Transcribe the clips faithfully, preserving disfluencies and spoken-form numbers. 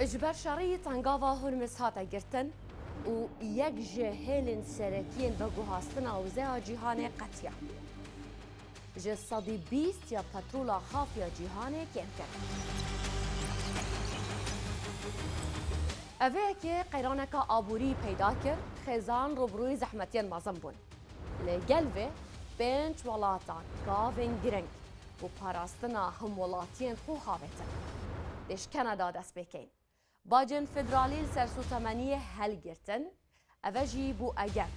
Ji ber şerî tengava Hurmiz hate girtin û yek ji hêlên serekiyên veguhastina wizeya cîhanê qetiya. Ji sedî bîst ya petrola xafiya cîhanê kêm kir. Eveyekê qeyraneka aborî peyda kir, xêzan rûbirûyî zehmetiyên mezin bûn. Li gel vê pênc welatan gavên girîng bo parastina hemwelatiyên xwe havêtin. Dê ji Kanada dest pê keyin. Bacên federalî li ser sotemeniyê helgirtin, eve jî bû eger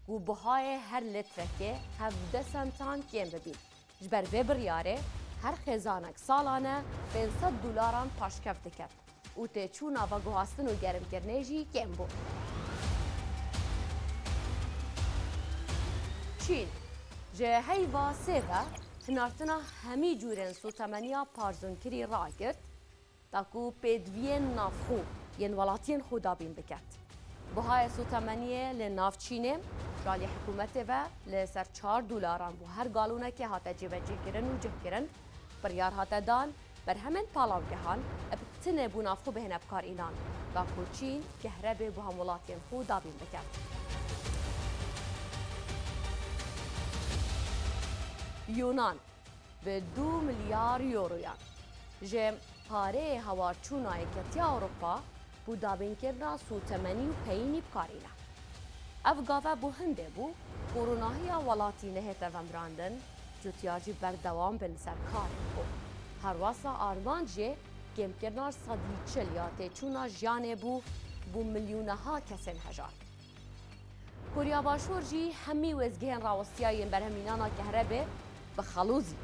ku bihayê her litrekê hevdeh sentan kêm bibîn. Ji ber vê biryarê her xêzanek salane pênc sed dolaran paşkev diket û têçûna veguhastin û germkirinê jî kêm bû. Çîn ji heyva sê ve hinartina hemî cûrên sotemeniya parzûnkirî ragirt, da ku pêdiviyên navxwe yên welatiyên xwe dabîn biket. Bihayê sotemeniyê li nav Çînê ji alî hikûmetê ve li ser çar dolaran bo her galonekê hate cêbecêkirin û cihkirin. Biryar hate dan berhemên palavgehan bi tinê bo navxwe bihêne bikarînan, da ku Çîn kehrebê bo hemwelatiyên xwe dabîn biket. Yunan bi du milyar euroyan ji pareyê hewarçûna Yeketiya Ewropa bo dabînkirina sotemenî û peyînî bikarîne. Ev gave bo hindê bû ku ronahiya welatî nehête vemirandin, cotiyar jî berdewam bin li ser karê xwe. Herwesa armanc jê kêmkirina sedî çil ya têçûna jiyanê bû bo milyûneha kesên hejar. Koriya Başûr jî hemî wêzgehên rawestiya yên berhemînana kehrebê bi xelûzî,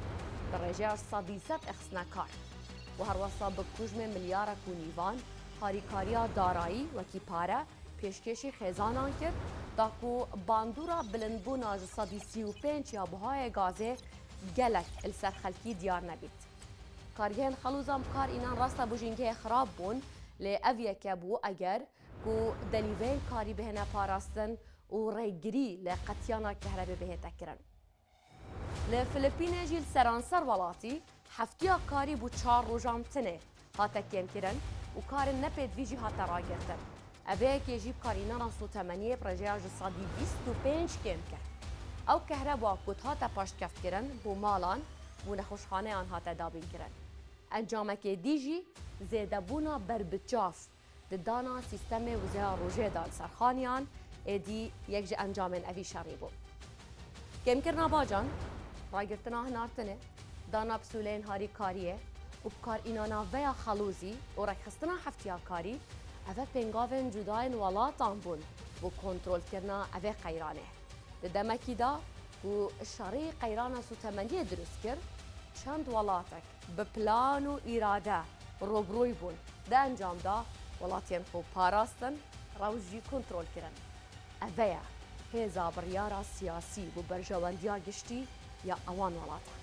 bi rêjeya sedî sed ixistine kar û herwesa bi kujmê milyarek û nîvan harîkariya darayî wekî pare pêşkêşî xêzanan kir, da ku bandora bilindbûna ji sedî sî û pênc ya buhayê gazê gelek li ser xelkî diyar nebît. Kargehên xelûzan bi kar înan rasta bo jîngehê xirab bûn, lê ev yeke bû eger ku delîveyên karî bihêne parastin û rêgirî li qetiyana kehrebê bihête kirin. Li Filipînê jî li seranser welatî heftiya karî bo çar rojan tinê hate kêmkirin û karên nepêdivî jî hate ragirtin. Eveyekê jî bikarînana sotemeniyê bi rêjeya ji sedî bîst û pênc kêm kir. Ew kehreba ku dihate paştkevkirin bo malan, bo nexweşxaneyan hate dabînkirin. Encamekê dî jî zêdebûna berbiçav di dana sîstemê wizeya rojê de li ser xaniyan, êdî yek ji encamên evî şerî bû. Kêmkirina bacan, ragirtina hinartinê, dana pisûleyên harîkariyê û bikarînana veya xelûzî û rêkxistina heftiya karî, eve pêngavên cudayên welatan bûn bo kontrolkirina evê qeyranê. Di demekî de ku şerî qeyrana sotemeniyê dirust kir, çend welatek bi plan û îrade rûbirûyî bûn. Di encam de welatiyên xwe parastin, rewş jî kontrol kirin. Eve ye hêza biryara siyasî bo berjewendiya giştî ya ewan welatan.